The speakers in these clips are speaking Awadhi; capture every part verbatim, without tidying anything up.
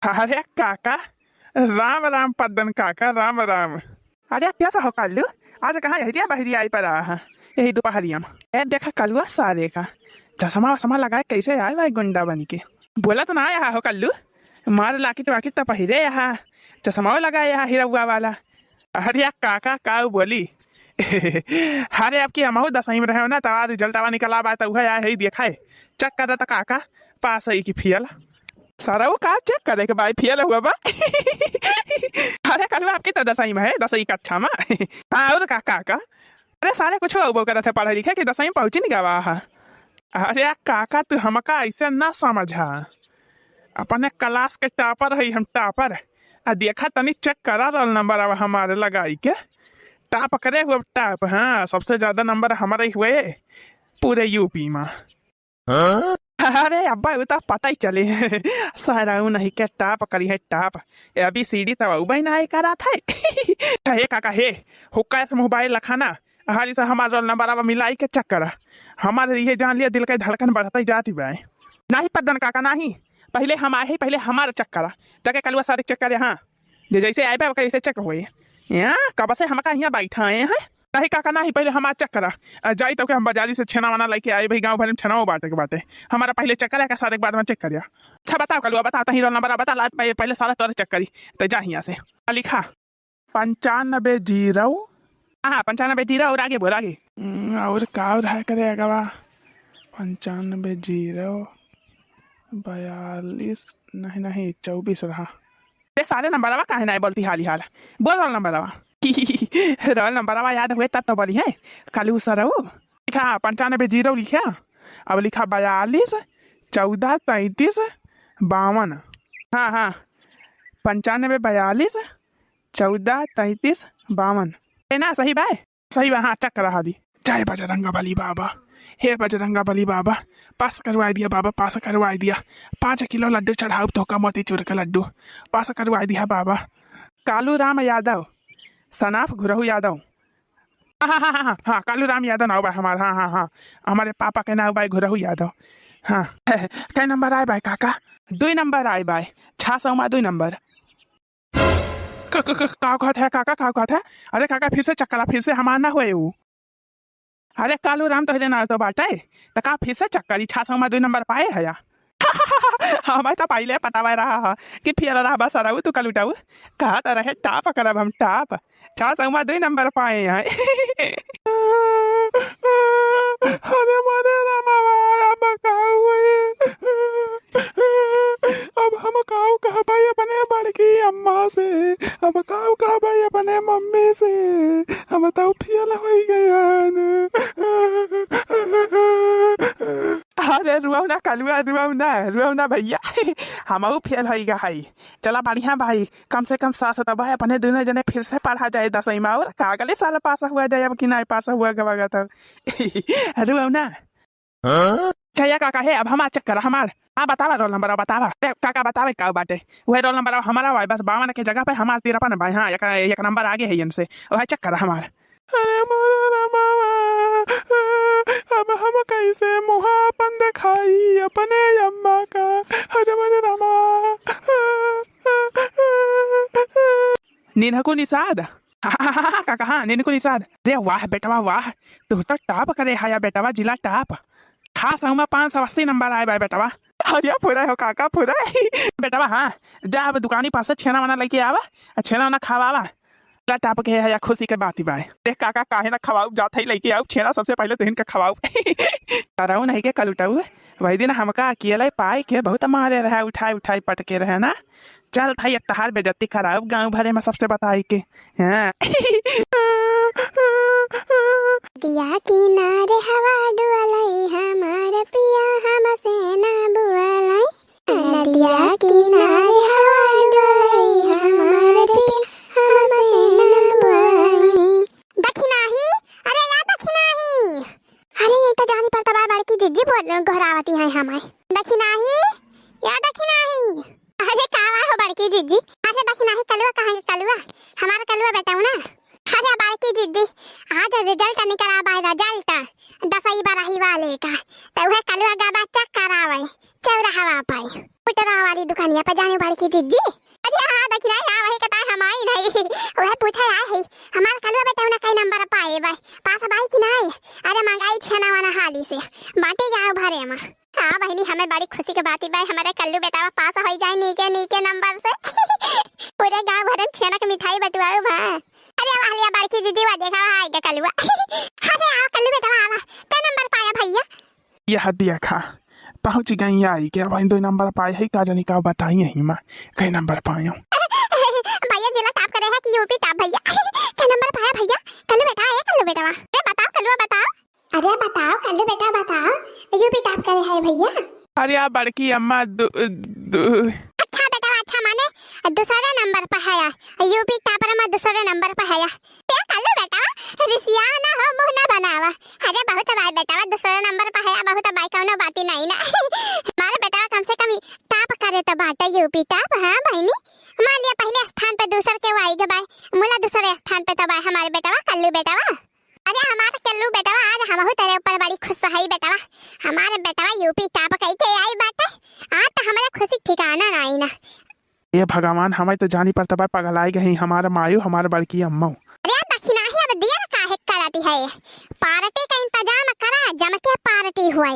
अरे काका, राम राम पद्दन काका, राम राम। अरे कैसा हो कल्लू, आज कहाँ यहिरिया बहिरिया आई परा है यही दुपहरिया में? ए देखा कलुआ सारे का, चश्मा वश्मा लगाए कैसे आए भाई गुंडा बनी के? बोला तो ना आया हो कल्लू, मार लाकिट वाकिट तो पहिरे यहाँ, चश्मा लगाए यहाँ हीरा वाला। अरे काका, काऊ बोली? अरे, अब की हमहू दसवीं में रहे हो ना, तब रिजल्टवा निकला बा, त उहे आए है, देखाए, चेक कर त काका, पास है कि फेल। सरऊ का चेक करे के भाई, फेल हुआ बा? अरे, कलुआ आपकी तो दसवीं में है, दसवीं कक्षा में। हाँ, और का, का, का? अरे, सारे कुछ उबो करत है पढ़े लिखे कि दसवीं में पहुँची नहीं गवा है। अरे काका, तू हमका ऐसे ना समझा, अपने क्लास के टॉपर हई हम, टॉपर। आ देखा तनी, चेक करा रोल नंबर अब हमारे लगाई के, टॉप करे हुए टॉप। हाँ, सबसे ज्यादा नंबर हमारे ही हुए पूरे यूपी में। हाँ? अरे अब्बा, वो तो पता ही चले। सारा उ नहीं के टॉप करी है top. A B C D तो उबे ना करा था। हे काका हे, हुक्का से मोबाइल लखाना, हाली से हमार रोल नंबर अब मिलाई के चेक करा। हमारे ये जान लिया, दिल के धड़कन बढ़ता ही जाती बा। नहीं पद्दन काका, नहीं, पहले हम आए ही, पहले हमार चेक करा, ताकि कलुआ सारे चेक करे। हाँ, जे जैसे आए बा, ओकर जैसे चेक होए। यहाँ कब से हमका यहाँ बैठा आए हैं? नहीं काका, नहीं, पहले हमार चेक करा। अ, जाई तो के हम बाजारी से छेना वाना लेके आए भाई, गाँव भर में छेना बांटे के बाटे। हमारा पहले चेक करा, का सारे के बाद में चेक करिया। अच्छा बताओ कलुआ, बताओ तही रोल नंबर, बता ला, पहले, पहले सारा तोरे चेक करी, तो जा यहाँ से। लिखा। पंचानबे जीरो। हाँ, हाँ, पंचानबे जीरो और आगे बोल, आगे। हम्म, और का और है करे अगवा? पंचानबे जीरो बयालीस, नहीं, नहीं, चउबीस रहा। ये सारे नंबरवा काहे नाहीं बोलती हाली हाल? बोल रोल नंबरवा। रोल नंबरवा याद हुए तब तो बोली है। कलू सरऊ। लिखा पंचानबे जीरो लिखा, अब लिखा बयालीस चउदह तैंतीस बावन। हाँ, हाँ, पंचानबे बयालीस चउदह तैंतीस बावन। ए ना, सही बा? सही बा, हाँ, चेक करा हाली। जय बजरंग बली बाबा, हे बजरंग बली बाबा, पास करवाई दिया बाबा, पास करवाई दिया। पाँच किलो लड्डू चढ़ाउब तोहका मोतीचूर के लड्डू, पास करवाई दिया बाबा। कालू राम यादव, सनाफ घुरहू यादव। हाँ, हाँ, हाँ, हाँ, हाँ, कालू राम यादव नाव बा हमार, हाँ, हाँ, हाँ, हमारे पापा के नाव बा घुरहू यादव। हाँ, कै नंबर आए बा काका? दुई नंबर आए बा, छह सौ मा दुई नंबर। क-, क-, क-, का कहत है काका, का कहत है? अरे काका, फिर से चेक करा, फिर से हमार ना हुए उ। अरे कालू राम तोहरे नाव तो बाटे, त का फिर से चेक करी, छह सौ मा दुई नंबर पाए है या? हमें तो पहले पता बा रहा है कि फेल रहा बा सरऊ तू कलुटऊ। कहा तो रहे टॉप करब हम टॉप, छह सौ मा दुई नंबर पाए हैं। अरे मोरे रामा, अब का हुए? अब हम काऊ कहबै अपने बड़की अम्मा से, अब काऊ कहबै अपने मम्मी से, हम तो फेल होइ गयन। अरे रुआऊ ना कलुआ, रुआऊ ना, रुआऊ ना भैया, हमहू फेल होइ गा हई। चला बढ़िया भाई, कम से कम साथ तो भाई अपने दुनो जने फिर से पढ़ा जाए दसवीं में, और का अगले साल पास हुआ जाए, अब की नाहीं पास हुआ गवा गा तो। रुआऊ ना। हाँ? अच्छा, या काका है, अब हमार चेक करा, हमार। हाँ, बतावा रोल नंबर, बतावा। अरे, काका बतावे का बाटे? वह रोल नंबर हमारा बा, बस बावन के जगह पे हमार तिरपन बा। हाँ, एक, एक नंबर आगे है इनसे। वह चेक करा हमार। अरे मोरे रामावा, अब हम कैसे मुँह अपन दिखाई अपने अम्मा का? अरे मोरे रामा। निन्हकू निषाद। हाँ, हाँ, हाँ, हाँ, काका, हाँ, निन्हकू निषाद। रे वाह बेटवा, वाह, तू तो टॉप करे हाया बेटवा, जिला टॉप। हाँ, सहुमा पाँच सौ अस्सी नंबर आए बा बेटवा। अरे पूरा हो काका, पूरा। बेटवा, हाँ, जा अब दुकानी पास से छेना वाना लेके आवा, आ छेना वाना खवावा। जिला टॉप के है या खुशी के बात ही बा। देख काका, काहे ना खवाऊ, जात है लेके आऊ छेना, सबसे पहले तो इनका खवाऊ। करऊ नहीं के कलुटऊ, वही दिन हमका अकेले पाए के बहुत मारे रहा, उठाए उठाए पटके रहे ना। चल भाई, अब तहार बेइज्जती खराब गाँव भरे में सबसे बताई के। हाँ। नदिया किनारे हवा डुअलई, हमार पिया हमसे ना बुअलई। नदिया किनारे हवा डुअलई, हमार पिया हमसे ना बुअलई। दखिनाही, अरे या दखिनाही। अरे ये तो जानी पड़ता बा, बड़की जिज्जी बोल, गोहरावती है हमार। दखिनाही, या दखिनाही। अरे का बा हो बड़की जिज्जी? अच्छा दखिनाही, कलुआ कहाँ है कलुआ? हमारा कलुआ बेटऊ ना। अरे बड़की जिज्जी, आज रिजल्ट निकला बा, रिजल्ट दसई बारही वाले का। तो वह कलुआ गवा चेक करावे। चौराहा पाए, पुटरा वाली दुकानिया पर जाने बड़की जिज्जी। अरे हाँ, देखी ना, हाँ, वही कतार हम आई नहीं। वह पूछे आए है, हमार कलुआ बेटौना कई नंबर पाए बाय, पास बाई कि नहीं? अरे मंगाई छेना वाना हाली से, बाटी गाँव भरे में। हाँ बहिनी, हमें बड़ी खुशी के बात बाय, हमारे कल्लू बेटवा पास हो जाए नीके नीके नंबर से। पूरे गाँव भरे में छेना के मिठाई बटुआऊ भा। अरे वाह लिया बड़की जिज्जी, वा देखा, वा आइगा कलुआ। अरे आओ कल्लू बेटवा, आवा, कै नंबर पाया भैया? यह देखा, पहुँच गई आई के, अब दो नंबर पाए है, का जानी का बताई यही माँ, कै नंबर पायो। भैया जिला टॉप करे है कि यूपी टॉप भैया? कै नंबर पाया भैया? कल्लू बेटा आया, कल्लू बेटवा। अरे बताओ कलुआ, बताओ। अरे बताओ कल्लू बेटा, बताओ, यूपी टॉप करे है भैया? अरे आ बड़की अम्मा दु, दु, अच्छा बेटा, अच्छा माने दूसरे नंबर पर है, यूपी टॉपर में दूसरे नंबर पर है। ए कल्लू बेटवा, रिसिया ना हो, मुँह ना बनावा। अरे बहुत बाय बेटवा, दूसरे नंबर पर है, बहुत बाय, कौनो बाती नहीं ना। हमारे बेटवा कम से कम टॉप करे तो बाटे, यूपी टॉप। हाँ बहिनी, मान लिया पहले स्थान पे दूसर के वाई के बाय, मुला दूसरे स्थान पे तो बाय हमारे बेटवा, कल्लू बेटवा। अरे हमार कल्लू बेटवा, आज हमहू तेरे ऊपर बड़ी खुश हई बेटवा। हमार बेटवा यूपी टॉप कई के आई बाटे, आज तो हमरे खुशी ठिकाना नाई ना। ए भगवान, हमें तो जानी पर तबा पगलाई गई हमार मायू, हमार बड़की अम्मू। अरे दखिना ही अब दियर काहे करती है, पार्टी का इंतजाम करा, जम के पार्टी हुए।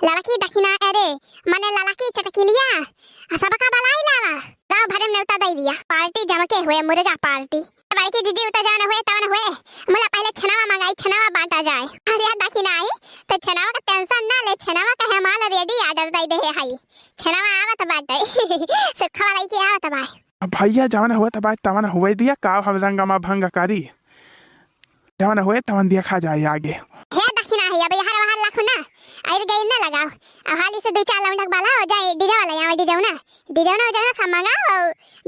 लड़की दखिना, अरे मने लड़की चटकिलिया, सबका बलाई लावा, गाँव भरे में नेवता दे दिया, पार्टी जम के हुए, मुर्गा पार्टी। बड़की जिज्जी उता जान हुए, तवन हुए, मुला पहले छेनावा मंगाई, छेनावा बांटा जाए। अरे दखिना ही, तो छेनावा का टेंशन ना ले, छेनावा का हमार रेडी ऑर्डर दे दे है। छेनावा आवत बाटे। सुखवा लइके आवत बा। अब भैया जवन हुए त बात तवन हुए दिया, का हम रंगमा भंग करी। जवन हुए तवन देखा जाए आगे। हे दखिना ही, अब यहाँ वहाँ लाखू ना, आइर गई ना लगाओ। अब हाली से दो चार लौंडक बाला हो जाए, डीजे वाला यहाँ डीजे ना, डीजे ना हो जाए ना, सब मंगाओ,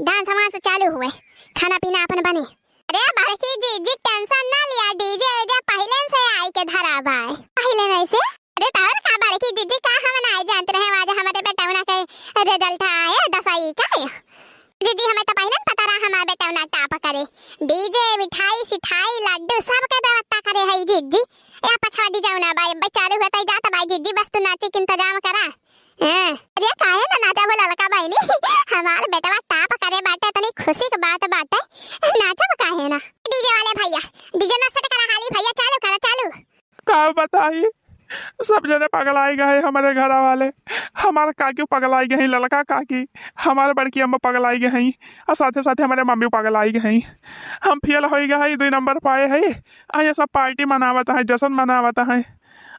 डांस वांस चालू हुए, खाना पीना अपन बने। अरे बड़की जिज्जी टेंशन ना लिया, डीजे उजे पहले से आई के धरा बाय। पहले नहीं से? अरे तोर का बड़की जिज्जी, का हम ना जानत रहे आज हमारे बेटौना के रिजल्ट आए दसई का। जिज्जी हमें तो पहले न पता रहा हमार बेटौना टॉप करे। डीजे, मिठाई, सिठाई, लड्डू सब के व्यवस्था करे है जिज्जी। या पछवा डीजे ना बाय, बाय चालू होता ही जात बाय जिज्जी, बस तू नाचे के इंतजाम करा। हाँ, अरे काहे ना नाचब ललका बहिनी? हमार बेटवा टॉप करे बाटे, इतनी खुशी के बात बाटे, नाचब काहे ना? डीजे वाले भैया, डीजे ना सेट करा हाली भैया, चालू करा, चालू। का बताई, सब जने पगलाई गए हमारे घरा वाले, हमार काकी पगलाई गई, ललका काकी, हमार बड़की अम्मा पगलाई गई, और साथे साथे हमारे मम्मी पगलाई गई। हम फेल हो गए, दो नंबर पाए है, और ये सब पार्टी मनावत है, जश्न मनावत है।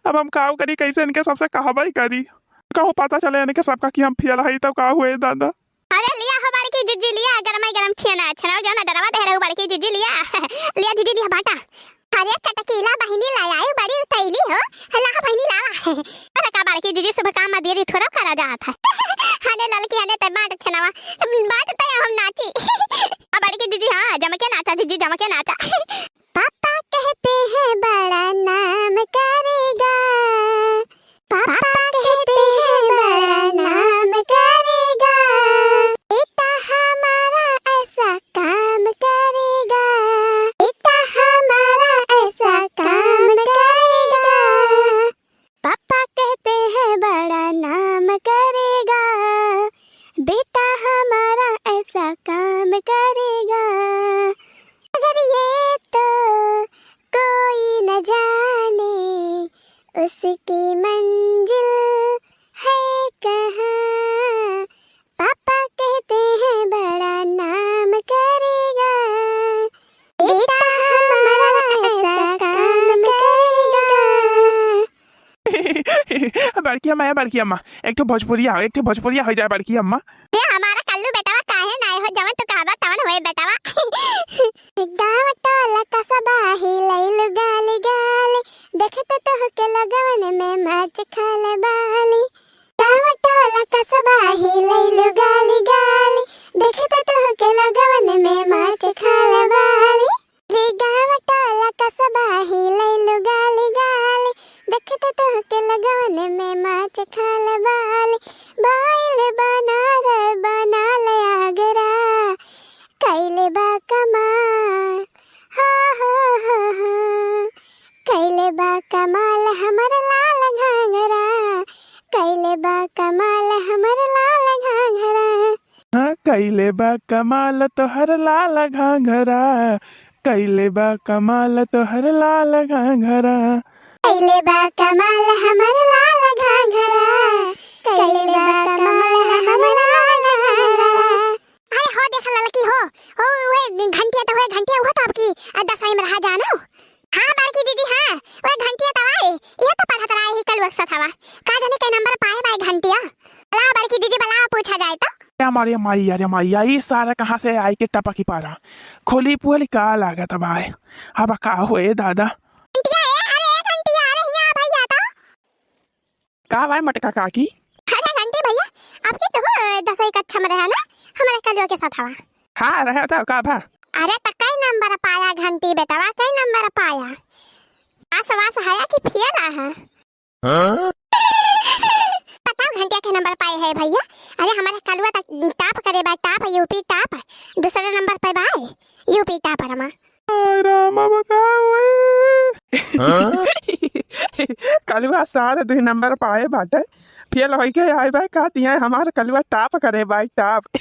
अब हम काव करी, कैसे इनके सबसे कहबे करी? कहूँ पता चले इनके सबका कि हम फेल हई, तब का हुए दादा? अरे लिया हो बड़की जिज्जी, लिया गरमाई गरम छेना, छेना जो ना डरवा दे रहे बड़की जिज्जी, लिया। लिया जिज्जी, लिया बाटा। अरे चटकीला बहिनी लाई आई, बड़ी उतैली हो। ला बहिनी लावा। अरे का बड़की जिज्जी, शुभ काम में देरी थोड़ा करा जात है। हने ललकी हने ते बाट छेनावा, बाट ते हम नाची। अब बड़की जिज्जी, हाँ, जम के नाचा जिज्जी, जम के नाचा। पापा कहते हैं बड़ा नाम करेगा, पापा कहते हैं बड़ा नाम करेगा, बेटा हमारा ऐसा काम करेगा, बेटा हमारा ऐसा काम करेगा। पापा कहते हैं बड़ा नाम करेगा, बेटा हमारा ऐसा काम करेगा। मगर ये तो कोई न जाने उसकी मंजिल है कहाँ। पापा कहते हैं बड़ा नाम करेगा, बेटा हमारा ऐसा काम करेगा। बड़की अम्मा, ए बड़की अम्मा, एक ठो भोजपुरिया, एक ठो भोजपुरिया हो जाए बड़की अम्मा। ए हमारा कल्लू बेटवा, काहे ना हो, जवन तू कहबा तवन होए बेटवा। गाँव टोला कस्बा हिलैलु गाली गाली, देखत तोहके लगवन में माच खाले बाली। गाँव टोला कस्बा हिलैलु गाली गाली, देखत तोहके लगवन में माच खाले बाली। रे गाँव टोला कस्बा हिलैलु गाली गाली, देखत तोहके लगवन में माच खाले बाली। बाइल बनार बनाल आगरा, कैले कइले बा कमाल तोहर लाल घाघरा, कइले बा कमाल तोहर लाल घाघरा। कइले बा कमाल हमर लाल घाघरा, कइले बा कमाल हमर लाल घाघरा। अरे हो देख ललकी हो, हो उहे घंटिया तो, उहे घंटिया, उहो तो आपकी, अ, दसई में रहा जानो। हाँ बड़की दीदी, हाँ, उहे घंटिया तो आए, इहे तो पढ़त रहा ही कलुआ के सथवा। का जाने कै नंबर पाए बाए घंटिया। बलाओ बड़की दीदी, बलाओ, पूछा जाए तो। अरे मारे माई, अरे माई, ई सारा कहाँ से आई के टपकी पारा? खोली पोली का लागत बाए? अब का होए दादा? घंटिया, ए, अरे ए घंटिया, अरे हियाँ आ भैया तो। का बाए मोटका काकी? अरे घंटी भैया, आपकी तो दसई कक्षा में रहा ना, हमरे कलुआ के सथवा। हाँ, रहा था, का भा? अरे त कै नंबर पाया घंटी बेटवा, कै नंबर पाया? पास वास है कि फेल है? हाँ? बताओ घंटिया कै नंबर पाए है भैया? अरे हमरे कलुआ त top करे बा, top, यूपी top, दूसरे नंबर पे बाए, यूपी top रमा। आय राम, अब का होई? हाँ? कलुआ सारे दुई नंबर पाए बाटे, फेल होई के आए बा, कहती है हमार कलुआ top करे बाई, top।